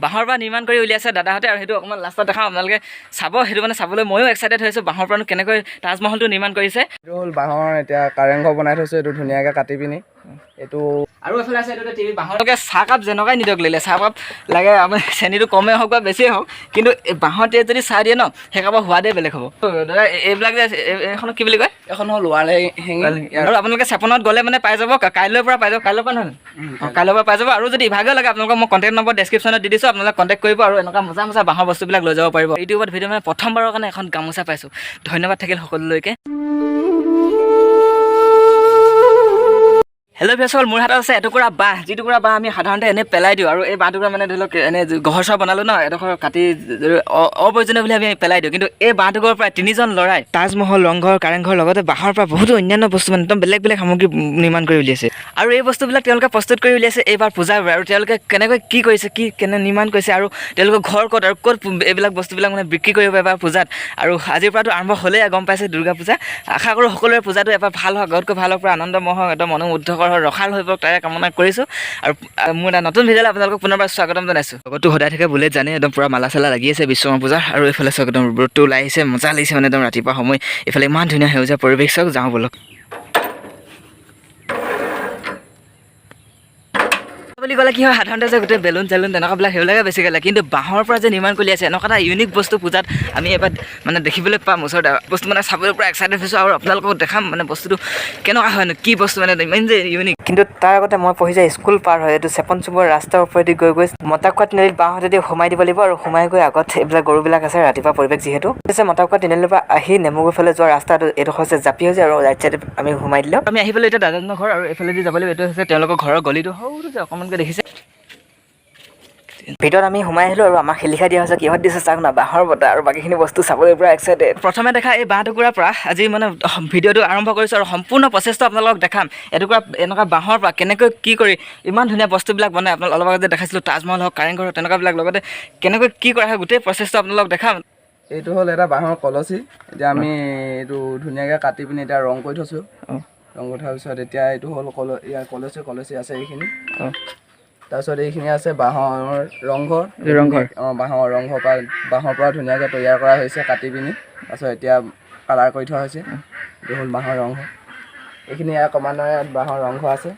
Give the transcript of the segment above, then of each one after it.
বাঁহৰ পৰা নিৰ্মাণ কৰি উলিয়াইছে দাদাহঁতে আৰু সেইটো অকণমান লাষ্টত দেখাম, আপোনালোকে চাব। সেইটো মানে চাবলৈ ময়ো এক্সাইটেড হৈছোঁ, বাঁহৰ পৰানো কেনেকৈ তাজমহলটো নিৰ্মাণ কৰিছে। এইটো হ'ল বাঁহৰ, এতিয়া কাৰেংঘৰ বনাই থৈছোঁ, এইটো ধুনীয়াকৈ কাটি পিনি এইটো। আৰু এফালে আছে এইটো টিভি। বাঁহৰ চাহকাপ যেনেকুৱাই নিদিয়ক লাগিলে, চাহকাপ লাগে আমাৰ চেনিটো কমেই হওক বা বেছিয়ে হওক, কিন্তু এই বাঁহৰ ট্ৰেত যদি চাহ দিয়ে ন, সেই কাপৰ সোৱাদেই বেলেগ হ'ব। দাদা, এইবিলাক যে এইখনক কি বুলি কয়? এখন হ'ল ৱাল হেঙিং। আৰু আপোনালোকে চেপনত গ'লে মানে পাই যাব, কাইলৈৰ পৰা পাই যাব। কাইলৈৰ পৰা নহয়? অঁ, কাইলৈৰ পৰা পাই যাব। আৰু যদি ইভাগেও লাগে, আপোনালোকক মই কণ্টেক্ট নম্বৰ ডেছক্ৰিপশ্যনত দি দিছোঁ, আপোনালোকে কণ্টেক্ট কৰিব আৰু এনেকুৱা মজা মজা বাঁহৰ বস্তুবিলাক লৈ যাব পাৰিব। ইউটিউবত ভিডিঅ' মানে প্ৰথমবাৰৰ কাৰণে এখন গামোচা পাইছোঁ। ধন্যবাদ থাকিল সকলোলৈকে। হেল্ল' ভিউৱাৰ্ছসকল, মোৰ হাতত আছে এটুকুৰা বাঁহ, যিটুকুৰা বাঁহ আমি সাধাৰণতে এনেই পেলাই দিওঁ। আৰু এই বাঁহটুকুৰা মানে ধৰি লওক এনে ঘৰ চৰ বনালোঁ ন, এডোখৰ কাটি অপ্ৰয়োজনীয় বুলি আমি পেলাই দিওঁ। কিন্তু এই বাঁহটুকুৰাৰ পৰা তিনিজন ল'ৰাই তাজমহল, ৰংঘৰ, কাৰেংঘৰ, লগতে বাঁহৰ পৰা বহুতো অন্যান্য বস্তু, মানে একদম বেলেগ বেলেগ সামগ্ৰী নিৰ্মাণ কৰি উলিয়াইছে। আৰু এই বস্তুবিলাক তেওঁলোকে প্ৰস্তুত কৰি উলিয়াইছে এইবাৰ পূজাৰ বাবে। আৰু তেওঁলোকে কেনেকৈ কি কৰিছে, কি কেনে নিৰ্মাণ কৰিছে আৰু তেওঁলোকৰ ঘৰ ক'ত আৰু ক'ত এইবিলাক বস্তুবিলাক মানে বিক্ৰী কৰিব এবাৰ পূজাত। আৰু আজিৰ পৰাতো আৰম্ভ হ'লেই, গম পাইছে, দুৰ্গা পূজা। আশা কৰোঁ সকলোৰে পূজাটো এবাৰ ভাল হওক, আগতকৈ ভাল হওক, পূৰা আনন্দময় হওক, একদম মনোমুগ্ধকৰ হওক, ৰসাল হৈ পৰক, তাৰে কামনা কৰিছোঁ। আৰু মোৰ এটা নতুন ভিডিঅ'লৈ আপোনালোকক পুনৰবাৰ স্বাগতম জনাইছোঁ। লগতো সদায় থাকে বুলেট, জানে, একদম পূৰা মালা চালা লাগি আছে বিশ্বকৰ্মা পূজাৰ। আৰু এইফালে চাওক, একদম ৰ'দটো ওলাই আহিছে, মজা লাগিছে মানে একদম ৰাতিপুৱা সময়। এইফালে ইমান ধুনীয়া সেউজীয়া পৰিৱেশ, চাওক। যাওঁ ব'লক। বুলি ক'লে কি হয়, সাধাৰণতে যে গোটেই বেলুন চেলুন তেনেকুৱাবিলাক সেইবিলাকে বেছিকৈ লাগে, কিন্তু বাঁহৰ পৰা যে নিৰ্মাণ কৰি আছে এনেকুৱা এটা ইউনিক বস্তু পূজাত আমি এবাৰ মানে দেখিবলৈ পাম ওচৰত বস্তু, মানে চাবলৈ পূৰা এক্সাইটেড হৈছোঁ। আৰু আপোনালোকক দেখাম মানে বস্তুটো কেনেকুৱা হয়নো, কি বস্তু মানে ইমান যে ইউনিক। কিন্তু তাৰ আগতে মই পঢ়ি যায় স্কুল পাৰ হয় এইটো চেপন চুবৰ ৰাস্তাৰ ওপৰেদি গৈ গৈ মতাখোৱা তিনিআলিত বাঁহতেদি সোমাই দিব লাগিব। আৰু সোমাই গৈ আগত এইবিলাক গৰুবিলাক আছে, ৰাতিপুৱা পৰিৱেশ যিহেতু আছে। মতাখোৱা তিনিআলিৰ পৰা আহি নেমুগুৰ ফালে যোৱা ৰাস্তাটো এইডোখৰ হৈছে জাপি হৈছে আৰু ৰাইট চাইডে আমি সোমাই দিলোঁ। আমি আহি পেলাই এতিয়া দাদাজনৰ ঘৰ আৰু এইফালেদি যাব লাগিব। এইটো হৈছে তেওঁলোকৰ ঘৰৰ গলিটো, সৰুটো যে অকণমানকৈ দেখিছে। ভিতৰত আমি সোমাই আহিলোঁ আৰু আমাক শিলিখা দিয়া হৈছে। কিহত দিছে চাওক না, বাঁহৰ বটা। আৰু বাকীখিনি বস্তু চাবলৈ পূৰা এক্সাইটেড। প্ৰথমে দেখা এই বাঁহ টুকুৰাৰ পৰা আজি মানে ভিডিঅ'টো আৰম্ভ কৰিছোঁ আৰু সম্পূৰ্ণ প্ৰচেছটো আপোনালোকক দেখাম। এটুকুৰা এনেকুৱা বাঁহৰ পৰা কেনেকৈ কি কৰি ইমান ধুনীয়া বস্তুবিলাক বনায়, আপোনালোক অলপ আগতে দেখাইছিলোঁ, তাজমহল হওক, কাৰেংঘৰ হওক, তেনেকুৱাবিলাক, লগতে কেনেকৈ কি কৰা হয় গোটেই প্ৰচেছটো আপোনালোকক দেখাম। এইটো হ'ল এটা বাঁহৰ কলচী। এতিয়া আমি এইটো ধুনীয়াকৈ কাটি পিনি এতিয়া ৰং কৰি থৈছোঁ। ৰং কৰি থোৱাৰ পিছত এতিয়া এইটো হ'ল ইয়াৰ কলচী, কলচী আছে এইখিনি। তাৰপিছত এইখিনি আছে বাঁহৰ ৰংঘৰ। ৰংঘৰ। অঁ, বাঁহৰ ৰংঘৰ পৰা, বাঁহৰ পৰা ধুনীয়াকৈ তৈয়াৰ কৰা হৈছে কাটি পিনি। তাৰপিছত এতিয়া কালাৰ কৰি থোৱা হৈছে। এইটো হ'ল বাঁহৰ ৰংঘৰ। এইখিনি ইয়াৰ ক্ৰমান্বয়ে ইয়াত বাঁহৰ ৰংঘৰ আছে।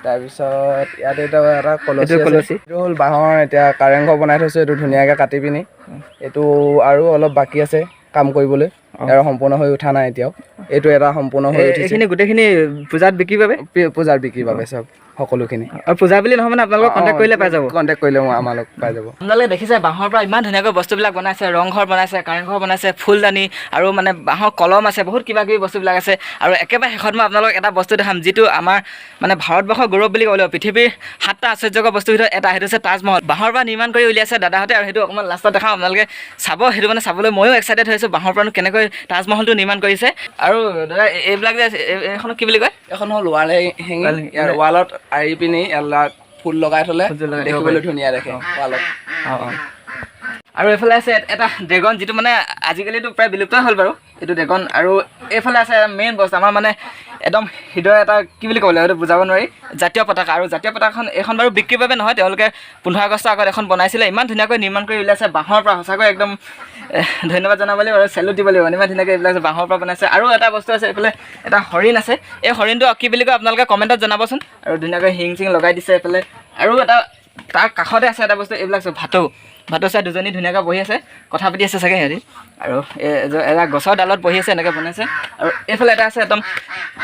তাৰপিছত ইয়াত এটা এটা কলচী এইটো আছে। কলচী। এইটো হ'ল বাঁহৰ, এতিয়া কাৰেংঘৰ বনাই থৈছোঁ, এইটো ধুনীয়াকৈ কাটি পিনি। এইটো আৰু অলপ বাকী আছে কাম কৰিবলৈ আৰু সম্পূৰ্ণ হৈ উঠা নাই এতিয়াও। এইটো এটা সম্পূৰ্ণ হৈ উঠিছে। এইখিনি গোটেইখিনি পূজাত বিক্ৰীৰ বাবে? পূজাৰ বিক্ৰীৰ বাবে চব, সকলোখিনি। আৰু পূজা বুলি নহয়, মানে আপোনালোকক কণ্টেক্ট কৰিলে পাই যাব। কণ্টেক্ট কৰিলে মই আমাৰ লগ পাই যাব। আপোনালোকে দেখিছে, বাঁহৰ পৰা ইমান ধুনীয়াকৈ বস্তুবিলাক বনাইছে, ৰংঘৰ বনাইছে, কাৰেংঘৰ বনাইছে, ফুলদানি আৰু মানে বাঁহৰ কলম আছে, বহুত কিবা কিবি বস্তুবিলাক আছে। আৰু একেবাৰে শেষত মই আপোনালোকক এটা বস্তু দেখাম, যিটো আমাৰ মানে ভাৰতবৰ্ষৰ গৌৰৱ বুলি ক'ব লাগিব, পৃথিৱীৰ সাতটা আশ্চৰ্যকৰ বস্তুৰ ভিতৰত এটা, সেইটো হৈছে তাজমহল। বাঁহৰ পৰা নিৰ্মাণ কৰি উলিয়াইছে দাদাহঁতে আৰু সেইটো অকণমান লাষ্টত দেখাম, আপোনালোকে চাব। সেইটো মানে চাবলৈ ময়ো এক্সাইটেড হৈছোঁ, বাঁহৰ পৰানো কেনেকৈ তাজমহলটো নিৰ্মাণ কৰিছে। আৰু দাদা, এইবিলাক যে এইখনক কি বুলি কয়? এখন হ'ল ৱাল হেঙিং। ৱাল হেঙিং। ইয়াৰ ৱালত আঁৰি পিনি ইয়াত ফুল লগাই থ'লে ফুল লগাই থ'ব দেখিবলৈ পাৰি। ধুনীয়া দেখে ৱালত। অঁ, আৰু এইফালে আছে এটা ড্ৰেগন, যিটো মানে আজিকালিতো প্ৰায় বিলুপ্তই হ'ল বাৰু এইটো ড্ৰেগন। আৰু এইফালে আছে মেইন বস্তু, আমাৰ মানে একদম হৃদয় এটা, কি বুলি ক'ব লাগিব এইটো বুজাব নোৱাৰি, জাতীয় পতাকা। আৰু জাতীয় পতাকাখন এইখন বাৰু বিক্ৰীৰ বাবে নহয়, তেওঁলোকে 15 আগষ্টৰ আগত এখন বনাইছিলে। ইমান ধুনীয়াকৈ নিৰ্মাণ কৰি উলিয়াইছে বাঁহৰ পৰা, সঁচাকৈ একদম ধন্যবাদ জনাব লাগিব আৰু চেলুট দিব লাগিব। ইমান ধুনীয়াকৈ এইবিলাক বাঁহৰ পৰা বনাইছে। আৰু এটা বস্তু আছে, এইফালে এটা হৰিণ আছে। এই হৰিণটো কি বুলি কয় আপোনালোকে কমেণ্টত জনাবচোন। আৰু ধুনীয়াকৈ শিং চিং লগাই দিছে এইফালে। আৰু এটা তাৰ কাষতে আছে এটা বস্তু, এইবিলাক চব ভাটৌ। ভাটৌ চাই দুজনী ধুনীয়াকৈ বহি আছে, কথা পাতি আছে চাগে সিহঁতি। আৰু এটা গছৰ ডালত বহি আছে, এনেকৈ বনাইছে। আৰু এইফালে এটা আছে একদম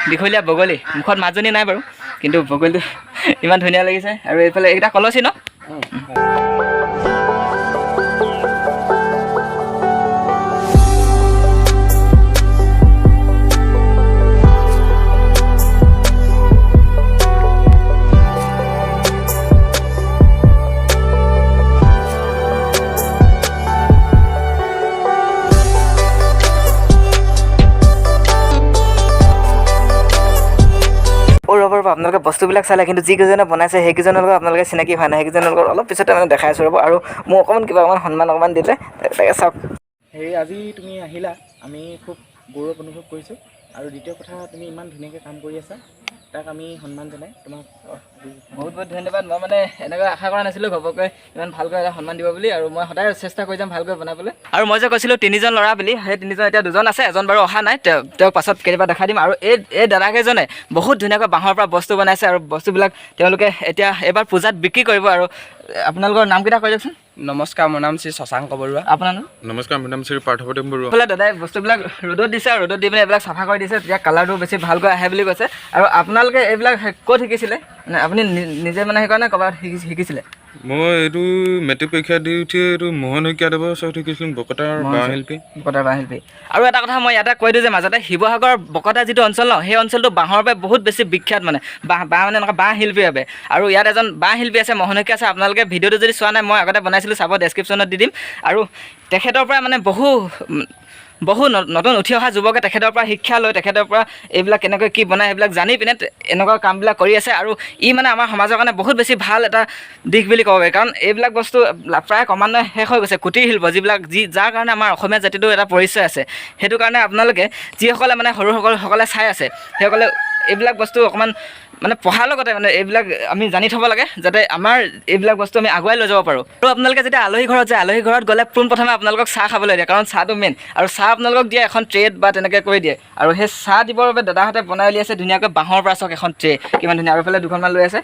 দীঘলীয়া বগলী, মুখত মাজনী নাই বাৰু, কিন্তু বগলীটো ইমান ধুনীয়া লাগিছে। আৰু এইফালে এইকেইটা কলচী ন? অ' ৰ'ব ৰ'ব, আপোনালোকে বস্তুবিলাক চালে, কিন্তু যিকেইজনে বনাইছে সেইকেইজনৰ লগত আপোনালোকে চিনাকি হোৱা নাই। সেইকেইজনৰ লগত অলপ পিছতে মানে দেখাই আছোঁ, ৰ'ব। আৰু মোক অকণমান কিবা অকণমান সন্মান অকণমান দিলে, তাকে চাওক। হেৰি, আজি তুমি আহিলা, আমি খুব গৌৰৱ অনুভৱ কৰিছোঁ। আৰু দ্বিতীয় কথা, তুমি ইমান ধুনীয়াকৈ কাম কৰি আছা, তাক আমি সন্মান জনাই তোমাক বহুত বহুত ধন্যবাদ। মই মানে এনেকৈ আশা কৰা নাছিলোঁ ঘপককৈ ইমান ভালকৈ এটা সন্মান দিব বুলি, আৰু মই সদায় চেষ্টা কৰি যাম ভালকৈ বনাবলৈ। আৰু মই যে কৈছিলোঁ তিনিজন ল'ৰা বুলি, সেই তিনিজন এতিয়া দুজন আছে, এজন বাৰু অহা নাই, তেওঁক পাছত কেতিয়াবা দেখাই দিম। আৰু এই দাদাকেইজনে বহুত ধুনীয়াকৈ বাঁহৰ পৰা বস্তু বনাইছে, আৰু বস্তুবিলাক তেওঁলোকে এতিয়া এইবাৰ পূজাত বিক্ৰী কৰিব। আৰু আপোনালোকৰ নামকেইটা কৈ দিয়কচোন। নমস্কাৰ, মোৰ নাম শ্ৰী শশাংক বৰুৱা। আপোনাৰ নাম? নমস্কাৰ, মোৰ নাম শ্ৰী পাৰ্থপ্ৰতিম বৰুৱা। এইফালে দাদাই বস্তুবিলাক ৰ'দত দিছে, আৰু ৰ'দত দি পিনে এইবিলাক চাফা কৰি দিছে, তেতিয়া কালাৰটো বেছি ভালকৈ আহে বুলি কৈছে। আৰু আপোনালোকে এইবিলাক ক'ত শিকিছিলে? মানে আপুনি নিজে মানে সেইকাৰণে ক'ৰবাত শিকিছিলে? মই এইটো মেট্ৰিক পৰীক্ষা দি উঠি এইটো মোহন শইকীয়াদেৱৰ ওচৰত শিকিছিলোঁ, বকতাৰ বাঁহ শিল্পী। বকতাৰ বাঁহ শিল্পী। আৰু এটা কথা মই ইয়াতে কৈ দিওঁ যে মাজতে শিৱসাগৰ বকতা যিটো অঞ্চল ন, সেই অঞ্চলটো বাঁহৰ বাবে বহুত বেছি বিখ্যাত, মানে বাঁহ মানে এনেকুৱা বাঁহ শিল্পীৰ বাবে। আৰু ইয়াত এজন বাঁহ শিল্পী আছে, মোহন শইকীয়া আছে। আপোনালোকে ভিডিঅ'টো যদি চোৱা নাই, মই আগতে বনাইছিলোঁ, চাব, ডেছক্ৰিপশ্যনত দি দিম। আৰু তেখেতৰ পৰা মানে বহু বহু নতুন উঠি অহা যুৱকে তেখেতৰ পৰা শিক্ষা লৈ তেখেতৰ পৰা এইবিলাক কেনেকৈ কি বনায় সেইবিলাক জানি পিনে এনেকুৱা কামবিলাক কৰি আছে। আৰু ই মানে আমাৰ সমাজৰ কাৰণে বহুত বেছি ভাল এটা দিশ বুলি ক'ব পাৰি, কাৰণ এইবিলাক বস্তু প্ৰায় ক্ৰমান্বয়ে শেষ হৈ গৈছে। কুটীৰ শিল্প যিবিলাক যাৰ কাৰণে আমাৰ অসমীয়া জাতিটোৰ এটা পৰিচয় আছে, সেইটো কাৰণে আপোনালোকে যিসকলে মানে সৰু সকলে চাই আছে, সেইসকলে এইবিলাক বস্তু অকণমান মানে পঢ়াৰ লগতে মানে এইবিলাক আমি জানি থ'ব লাগে, যাতে আমাৰ এইবিলাক বস্তু আমি আগুৱাই লৈ যাব পাৰোঁ। আৰু আপোনালোকে যেতিয়া আলহী ঘৰত যায়, আলহী ঘৰত গ'লে পোনপ্ৰথমে আপোনালোকক চাহ খাবলৈ দিয়ে, কাৰণ চাহটো মেইন। আৰু চাহ আপোনালোকক দিয়ে এখন ট্ৰেত বা তেনেকৈ কৰি দিয়ে। আৰু সেই চাহ দিবৰ বাবে দাদাহঁতে বনাই উলিয়াইছে ধুনীয়াকৈ বাঁহৰ পৰা চাওক এখন ট্ৰে, কিমান ধুনীয়া। আৰু এইফালে দুখনমান লৈ আছে।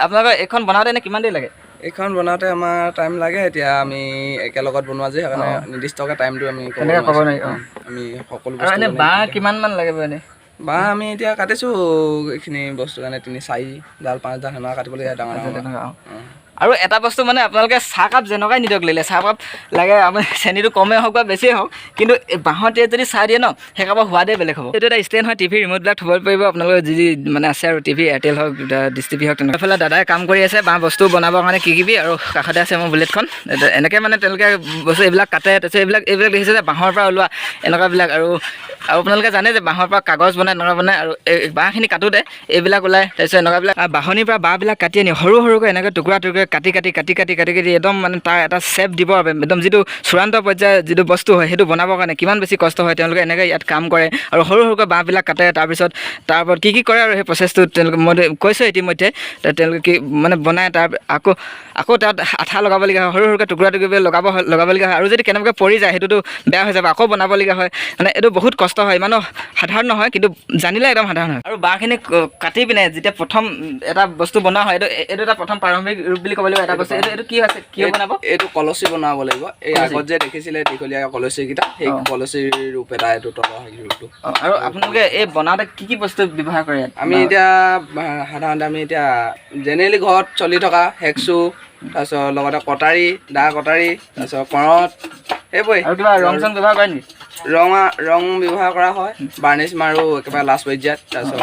আপোনালোকৰ এইখন বনাওঁতে এনেই কিমান দেৰি লাগে? এইখন বনাওঁতে আমাৰ টাইম লাগে, এতিয়া আমি একেলগত বনোৱা যে, সেইকাৰণে নিৰ্দিষ্টকৈ টাইমটো আমি ক'ব তেনেকৈ ক'ব নোৱাৰিছোঁ। নোৱাৰি, অ। আমি সকলো আৰু বস্তু এনেই মানে বাঁহ কিমানমান লাগিব এনেই? বাঁহ আমি এতিয়া কাটিছোঁ এইখিনি বস্তুৰ কাৰণে 3-4 ডাল 5 ডাল সেনেকুৱা কাটিবলগীয়া ডাঙৰ ডাঙৰ। তেনেকুৱা, অ। অ। আৰু এটা বস্তু মানে আপোনালোকে চাহকাপ যেনেকুৱাই নিদিয়ক লাগিলে, চাহকাপ লাগে আমাৰ চেনিটো কমেই হওক বা বেছিয়ে হওক, কিন্তু এই বাঁহৰ ট্ৰেত যদি চাহ দিয়ে ন, সেই কাপৰ সোৱাদেই বেলেগ হ'ব। এইটো এটা ষ্টেণ্ড হয়, টিভি ৰিম'টবিলাক থ'ব পাৰিব আপোনালোকে, যি যি মানে আছে আৰু টিভি এয়াৰটেল হওক, ডিছ টিভি হওক তেনেকুৱা। এইফালে দাদাই কাম কৰি আছে বাঁহ বস্তু বনাবৰ কাৰণে কি কিবি। আৰু কাষতে আছে মোৰ বুলেটখন। এনেকৈ মানে তেওঁলোকে বস্তু এইবিলাক কাটে। তাৰপিছত এইবিলাক দেখিছে যে বাঁহৰ পৰা ওলোৱা এনেকুৱাবিলাক। আৰু আৰু আপোনালোকে জানে যে বাঁহৰ পৰা কাগজ বনায়, এনেকুৱা বনায়। আৰু এই বাঁহখিনি কাটোতে এইবিলাক ওলায়। তাৰপিছত এনেকুৱাবিলাক বাঁহনিৰ পৰা বাঁহবিলাক কাটি আনি সৰু সৰুকৈ এনেকৈ টুকুৰা টুকুৰা কাটি কাটি কাটি কাটি কাটি কাটি একদম মানে তাৰ এটা শ্বেপ দিবৰ বাবে, একদম যিটো চূড়ান্ত পৰ্যায়ৰ যিটো বস্তু হয় সেইটো বনাবৰ কাৰণে কিমান বেছি কষ্ট হয়, তেওঁলোকে এনেকৈ ইয়াত কাম কৰে। আৰু সৰু সৰুকৈ বাঁহবিলাক কাটে, তাৰপিছত তাৰ ওপৰত কি কি কৰে আৰু সেই প্ৰচেছটো তেওঁলোকে মই কৈছোঁ ইতিমধ্যে। তেওঁলোকে কি মানে বনায়, তাৰ আকৌ তাত আঠা লগাবলগীয়া হয়, সৰু সৰুকৈ টুকুৰা টুকুৰি লগাবলগীয়া হয়। আৰু যদি কেনেবাকৈ পৰি যায় সেইটোতো বেয়া হৈ যাব, আকৌ বনাবলগীয়া হয়। মানে এইটো বহুত কষ্ট হয়, ইমানো সাধাৰণ নহয়, কিন্তু জানিলে একদম সাধাৰণ হয়। আৰু বাঁহখিনি কাটি পিনে যেতিয়া প্ৰথম এটা বস্তু বনোৱা হয়, এইটো এটা প্ৰথম প্ৰাৰম্ভিক ৰূপ বুলি ক'ব লাগিব এটা বস্তু। এইটো কি হৈছে, কিয় বনাব? এইটো কলচী বনাব লাগিব। এই কলচী? আগত যে দেখিছিলে দীঘলীয়া কলচীকেইটা, সেই কলচীৰ ৰূপ এটা এইটো তলৰ হেৰি ৰূপটো। অ, আৰু আপোনালোকে এই বনাওঁতে কি কি বস্তু ব্যৱহাৰ কৰে ইয়াত? আমি এতিয়া সাধাৰণতে আমি এতিয়া জেনেৰেলি ঘৰত চলি থকা হেকচু, তাৰপিছত লগতে কটাৰী, দা কটাৰী, তাৰপিছত কৰত, সেইবোৰেই। আৰু কিবা ৰং চং ব্যৱহাৰ কৰে নেকি? ৰং ব্যৱহাৰ কৰা হয়, বাৰ্নিছ মাৰোঁ একেবাৰে লাষ্ট পৰ্যায়ত। তাৰপিছত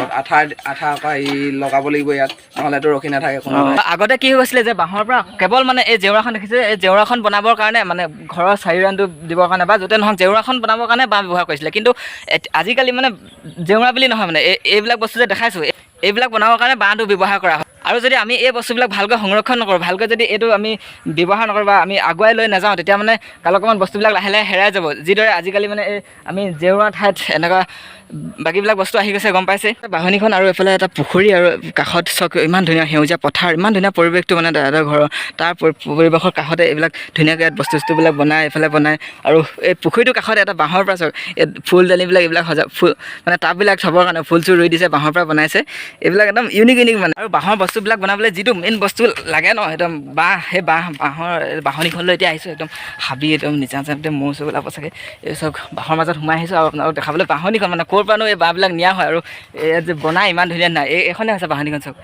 আঠা আকৌ হেৰি লগাব লাগিব ইয়াত, নহ'লেতো ৰখি নাথাকে কোনো। আগতে কি হৈ গৈছিলে যে বাঁহৰ পৰা কেৱল মানে এই জেওৰাখন দেখিছে, এই জেওৰাখন বনাবৰ কাৰণে মানে ঘৰৰ চাৰিওৰাণটো দিবৰ কাৰণে বা য'তে নহওক জেওৰাখন বনাবৰ কাৰণে বাঁহ ব্যৱহাৰ কৰিছিলে। কিন্তু আজিকালি মানে জেওৰা বুলি নহয়, মানে এইবিলাক বস্তু যে দেখাইছোঁ, এইবিলাক বনাবৰ কাৰণে বাঁহটো ব্যৱহাৰ কৰা হয়। আৰু যদি আমি এই বস্তুবিলাক ভালকৈ সংৰক্ষণ নকৰোঁ, ভালকৈ যদি এইটো আমি ব্যৱহাৰ নকৰোঁ বা আমি আগুৱাই লৈ নাযাওঁ, তেতিয়া মানে কালক্ৰমত বস্তুবিলাক লাহে লাহে হেৰাই যাব। যিদৰে আজিকালি মানে এই আমি জেওৰা ঠাইত এনেকুৱা বাকীবিলাক বস্তু আহি গৈছে, গম পাইছে। বাঁহনিখন আৰু এইফালে এটা পুখুৰী আৰু কাষত চাওক ইমান ধুনীয়া সেউজীয়া পথাৰ, ইমান ধুনীয়া পৰিৱেশটো মানে দাদাৰ ঘৰৰ তাৰ পৰিৱেশৰ কাষতে এইবিলাক ধুনীয়াকৈ ইয়াত বস্তু চস্তুবিলাক বনায়, এইফালে বনায়। আৰু এই পুখুৰীটোৰ কাষতে এটা বাঁহৰ পৰা চাওক ইয়াত ফুলদানিবিলাক এইবিলাক সজা ফুল মানে টাববিলাক থ'বৰ কাৰণে ফুল চুল ৰুই দিছে, বাঁহৰ পৰা বনাইছে। এইবিলাক একদম ইউনিক ইউনিক মানে। আৰু বাঁহৰ বস্তুবিলাক বনাবলৈ যিটো মেইন বস্তু লাগে ন, একদম বাঁহ, সেই বাঁহৰ বাঁহনিখন লৈ এতিয়া আহিছোঁ। একদম হাবি একদম নিচা চাপতে মৌ চৌ ওলাব চাগে। এই চব বাঁহৰ মাজত সোমাই আহিছোঁ আৰু আপোনালোক দেখাবলৈ বাঁহনিখন মানে ক'ৰ পৰানো এই বাঁহবিলাক নিয়া হয় আৰু ইয়াত যে বনাই ইমান ধুনীয়া নাই। এইখনে হৈছে বাঁহনিখন, চাওক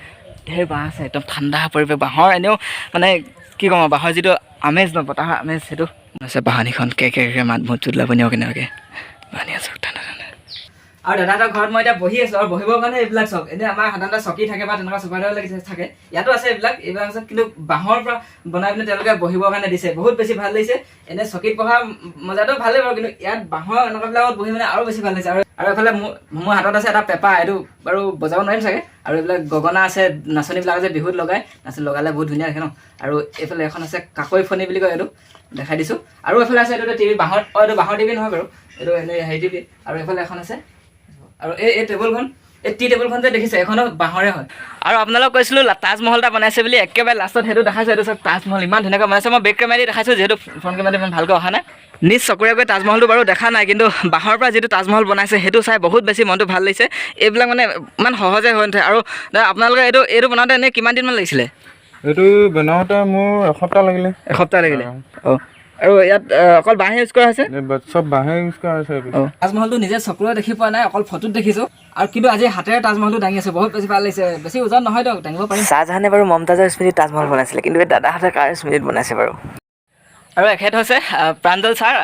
ঢেৰ বাঁহ আছে, একদম ঠাণ্ডা পৰিৱেশ। বাঁহৰ এনেও মানে কি ক'ম আৰু, বাঁহৰ যিটো আমেজ ন, বতাহৰ আমেজ, সেইটো হৈছে বাঁহনিখন। কে কে কে মাত মুত চুত ওলাব নিয়ক কেনেবাকৈ। বাঁহনি চাওক ঠাণ্ডা ঠাণ্ডা। আৰু দাদাহঁতৰ ঘৰত মই এতিয়া বহি আছোঁ আৰু বহিবৰ কাৰণে এইবিলাক চাওক, এনেই আমাৰ সাধাৰণতে চকী থাকে বা তেনেকুৱা চোফা লাগি থাকে, ইয়াতো আছে এইবিলাক, এইবিলাক আছে, কিন্তু বাঁহৰ পৰা বনাই পিনে তেওঁলোকে বহিবৰ কাৰণে দিছে, বহুত বেছি ভাল লাগিছে। এনেই চকীত বহা মজাটো ভালেই বাৰু, কিন্তু ইয়াত বাঁহৰ এনেকুৱাবিলাকত বহি মানে আৰু বেছি ভাল লাগিছে। আৰু এইফালে মোৰ হাতত আছে এটা পেঁপা, এইটো বাৰু বজাব নোৱাৰিম চাগে। আৰু এইবিলাক গগনা আছে, নাচনীবিলাক যে বিহুত লগায়, নাচনী লগালে বহুত ধুনীয়া দেখে ন। আৰু এইফালে এখন আছে কাকৈ ফণি বুলি কয়, এইটো দেখাই দিছোঁ। আৰু এইফালে আছে এইটো টিভি বাঁহৰ, অ এইটো বাঁহৰ টিভি নহয় বাৰু, এইটো এনেই হেৰি টিভি। আৰু এইফালে এখন আছে আৰু এই টেবুলখন, এই টি টেবুলখন যে দেখিছে, এইখনো বাঁহৰে হয়। আৰু আপোনালোক কৈছিলোঁ তাজমহল এটা বনাইছে বুলি, একেবাৰে লাষ্টত সেইটো দেখাইছোঁ। এইটো চাওক, তাজমহল ইমান ধুনীয়াকৈ বনাইছে। মই বেক কেমেৰা দি দেখাইছোঁ, যিহেতু ফ্ৰণ্ট কেমেৰাত ইমান ভালকৈ অহা নাই। নিজ চকুৰে গৈ তাজমহলটো বাৰু দেখা নাই, কিন্তু বাঁহৰ পৰা যিটো তাজমহল বনাইছে সেইটো চাই বহুত বেছি মনটো ভাল লাগিছে। এইবিলাক মানে ইমান সহজে হৈ নুঠে। আৰু দাদা, আপোনালোকে এইটো বনাওঁতে এনেই কিমান দিনমান লাগিছিলে? এইটো বনাওঁতে মোৰ এসপ্তাহ লাগিলে। এসপ্তাহ লাগিলে। অঁ, আৰু ইয়াত অকল বাঁহে ইউজ কৰা হৈছে? এই চব বাঁহে ইউজ কৰা হৈছে। অঁ, তাজমহলটো নিজে চকুৰে দেখি পোৱা নাই, অকল ফটোত দেখিছোঁ। আৰু কিন্তু আজি হাতেৰে তাজমহলটো দাঙি আছোঁ, বহুত বেছি ভাল লাগিছে। বেছি ওজন নহয় দিয়ক, দাঙিব পাৰিম। শ্বাহজাহানে বাৰু মমতাজৰ স্মৃতিত তাজমহল বনাইছিলে, কিন্তু এই দাদাহঁতে কাৰ স্মৃতিত বনাইছে বাৰু? আৰু এখেত হৈছে প্ৰাঞ্জল ছাৰ,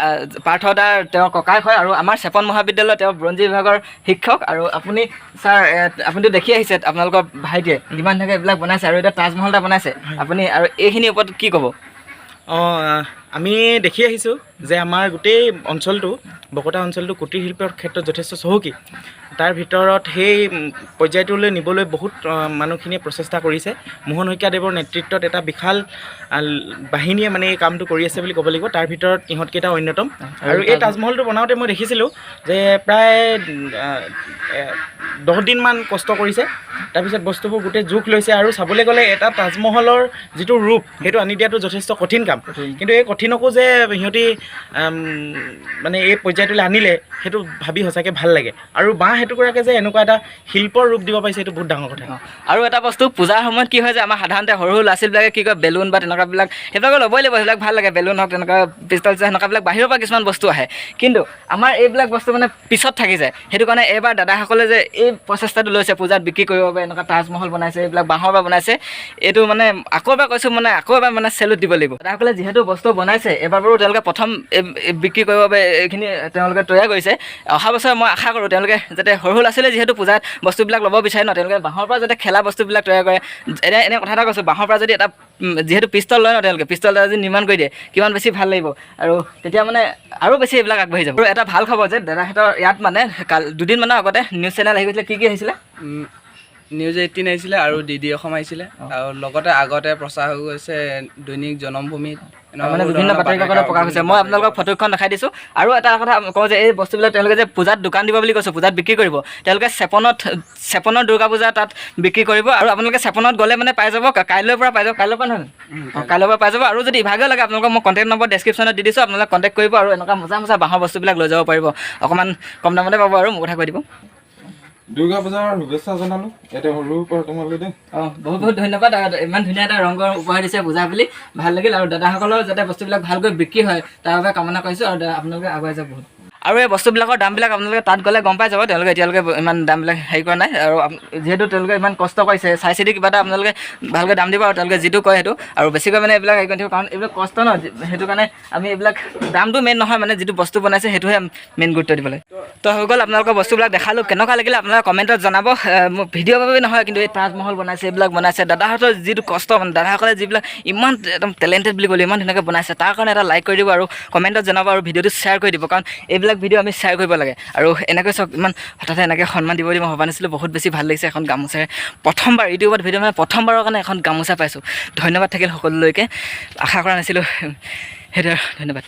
পাৰ্থ দাৰ তেওঁৰ ককায়েক হয় আৰু আমাৰ চেপন মহাবিদ্যালয়ৰ তেওঁ বুৰঞ্জী বিভাগৰ শিক্ষক। আৰু আপুনি ছাৰ, আপুনিতো দেখি আহিছে আপোনালোকৰ ভাইটিয়ে কিমান ধুনীয়াকৈ এইবিলাক বনাইছে আৰু এতিয়া তাজমহল এটা বনাইছে আপুনি, আৰু এইখিনিৰ ওপৰত কি ক'ব? অঁ, আমি দেখি আহিছোঁ যে আমাৰ গোটেই অঞ্চলটো, বকতা অঞ্চলটো কুটিৰ শিল্পৰ ক্ষেত্ৰত যথেষ্ট চহকী। তাৰ ভিতৰত সেই পৰ্যায়টোলৈ নিবলৈ বহুত মানুহখিনিয়ে প্ৰচেষ্টা কৰিছে। মোহন শইকীয়াদেৱৰ নেতৃত্বত এটা বিশাল বাহিনীয়ে মানে এই কামটো কৰি আছে বুলি ক'ব লাগিব। তাৰ ভিতৰত ইহঁতকেইটা অন্যতম। আৰু এই তাজমহলটো বনাওঁতে মই দেখিছিলোঁ যে প্ৰায় 10 দিনমান কষ্ট কৰিছে। তাৰপিছত বস্তুবোৰ গোটেই জোখ লৈছে। আৰু চাবলৈ গ'লে এটা তাজমহলৰ যিটো ৰূপ, সেইটো আনি দিয়াটো যথেষ্ট কঠিন কাম। কিন্তু এই কঠিনকো যে সিহঁতি মানে এই পৰ্যায়টোলৈ আনিলে, সেইটো ভাবি সঁচাকৈ ভাল লাগে। আৰু বাঁহ এটুকুৰাকে যে এনেকুৱা এটা শিল্পৰ ৰূপ দিব পাৰিছে, সেইটো বহুত ডাঙৰ কথা। আৰু এটা বস্তু, পূজাৰ সময়ত কি হয় যে আমাৰ সাধাৰণতে সৰু সৰু ল'ৰা ছোৱালীবিলাকে কি কয়, বেলুন বা তেনেকুৱাবিলাক, সেইবিলাকো ল'বই লাগিব, সেইবিলাক ভাল লাগে। বেলুন হওক, তেনেকুৱা পিষ্টল সেনেকুৱাবিলাক বাহিৰৰ পৰা কিছুমান বস্তু আহে, কিন্তু আমাৰ এইবিলাক বস্তু মানে পিছত থাকি যায়। সেইটো কাৰণে এইবাৰ দাদাসকলে যে এই প্ৰচেষ্টাটো লৈছে পূজাত বিক্ৰী কৰিবৰ বাবে, এনেকুৱা তাজমহল বনাইছে, এইবিলাক বাঁহৰ পৰা বনাইছে, এইটো মানে আকৌ এবাৰ কৈছোঁ, মানে আকৌ এবাৰ মানে চেলুট দিব লাগিব। দাদাসকলে যিহেতু বস্তু বনাইছে, এইবাৰ বাৰু তেওঁলোকে প্ৰথম এই বিক্ৰী কৰিবৰ বাবে এইখিনি তেওঁলোকে তৈয়াৰ কৰিছে। অহা বছৰ মই আশা কৰোঁ তেওঁলোকে যাতে সৰু সৰু ল'ৰা ছোৱালীয়ে যিহেতু পূজাত বস্তুবিলাক ল'ব বিচাৰে ন, তেওঁলোকে বাঁহৰ পৰা যাতে খেলা বস্তুবিলাক তৈয়াৰ কৰে। এনে কথা এটা কৈছোঁ, বাঁহৰ পৰা যদি এটা যিহেতু পিষ্টল লয় ন, তেওঁলোকে পিষ্টল এটা যদি নিৰ্মাণ কৰি দিয়ে, কিমান বেছি ভাল লাগিব। আৰু তেতিয়া মানে আৰু বেছি এইবিলাক আগবাঢ়ি যাব। আৰু এটা ভাল খবৰ যে দাদাহঁতৰ ইয়াত মানে দুদিনমানৰ আগতে নিউজ চেনেল আহি গৈছিলে। কি কি আহিছিলে? নিউজ 18 আহিছিলে আৰু ডি ডি অসম আহিছিলে। আৰু লগতে আগতে প্ৰচাৰ হৈ গৈছে দৈনিক জনমভূমিত, এনেকুৱা মানে বহুত বিভিন্ন ধৰণৰ বাতৰি কাকতত প্ৰকাশ হৈছে। মই বিভিন্ন আপোনালোকক ফটোখন দেখাই দিছোঁ। আৰু এটা কথা কওঁ যে এই বস্তুবিলাক তেওঁলোকে যে পূজাত দোকান দিব বুলি কৈছোঁ, পূজাত বিক্ৰী কৰিব, তেওঁলোকে চেপনৰ দুৰ্গা পূজা তাত বিক্ৰী কৰিব। আৰু আপোনালোকে চেপনত গ'লে মানে পাই যাব, কাইলৈৰ পৰা পাই যাব। কাইলৈৰ পৰা নহয়? অঁ, কাইলৈৰ পৰা পাই যাব। আৰু যদি ইভাগেও লাগে, আপোনালোকক মই কণ্টেক্ট নম্বৰ ডেছক্ৰিপশ্যনত দি দিছোঁ, আপোনালোকে কণ্টেক্ট কৰিব আৰু এনেকুৱা মজা মজা বাঁহৰ বস্তুবিলাক লৈ যাব পাৰিব। অকণমান কম দামতে পাব আৰু মোৰ কথা কৈ দিব। দুৰ্গা পূজাৰ শুভেচ্ছা জনালোঁ ইয়াতে সৰুৰ পৰা তোমালৈ দেই। অঁ, বহুত বহুত ধন্যবাদ আৰু ইমান ধুনীয়া এটা ৰংঘৰ উপহাৰ দিছে পূজা বুলি, ভাল লাগিল। আৰু দাদাসকলৰ যাতে বস্তুবিলাক ভালকৈ বিক্ৰী হয় তাৰ বাবে কামনা কৰিছোঁ। আৰু দাদা, আপোনালোকে আগুৱাই যাওক বহুত। আৰু এই বস্তুবিলাকৰ দামবিলাক আপোনালোকে তাত গ'লে গম পাই যাব। তেওঁলোকে এতিয়ালৈকে ইমান দামবিলাক হেৰি কৰা নাই। আৰু যিহেতু তেওঁলোকে ইমান কষ্ট কৰিছে, চাই চিতি কিবা এটা আপোনালোকে ভালকৈ দাম দিব আৰু তেওঁলোকে যিটো কয় সেইটো। আৰু বেছিকৈ মানে এইবিলাক হেৰি কৰি থাকিব, কাৰণ এইবিলাক কষ্ট ন, সেইটো কাৰণে আমি এইবিলাক দামটো মেইন নহয়, মানে যিটো বস্তু বনাইছে সেইটোহে মেইন গুৰুত্ব দিব লাগে। তো হৈ গ'ল, আপোনালোকৰ বস্তুবিলাক দেখালোঁ, কেনেকুৱা লাগিলে আপোনালোকে কমেণ্টত জনাব। মোৰ ভিডিঅ'ৰ বাবে নহয়, কিন্তু এই তাজমহল বনাইছে, এইবিলাক বনাইছে, দাদাহঁতৰ যিটো কষ্ট, মানে দাদাসকলে যিবিলাক ইমান একদম টেলেণ্টেড বুলি ক'লে, ইমান ধুনীয়াকৈ বনাইছে, তাৰ কাৰণে এটা লাইক কৰি দিব আৰু কমেণ্টত জনাব আৰু ভিডিঅ'টো শ্বেয়াৰ কৰি দিব, কাৰণ এইবিলাক ভিডিঅ' আমি শ্বেয়াৰ কৰিব লাগে। আৰু এনেকৈ চাওক, ইমান হঠাতে এনেকৈ সন্মান দিব বুলি মই ভবা নাছিলোঁ। বহুত বেছি ভাল লাগিছে। এখন গামোচাৰে প্ৰথমবাৰ ইউটিউবত ভিডিঅ', মানে প্ৰথমবাৰৰ কাৰণে এখন গামোচা পাইছোঁ। ধন্যবাদ থাকিল সকলোলৈকে, আশা কৰা নাছিলোঁ সেইটো। ধন্যবাদ।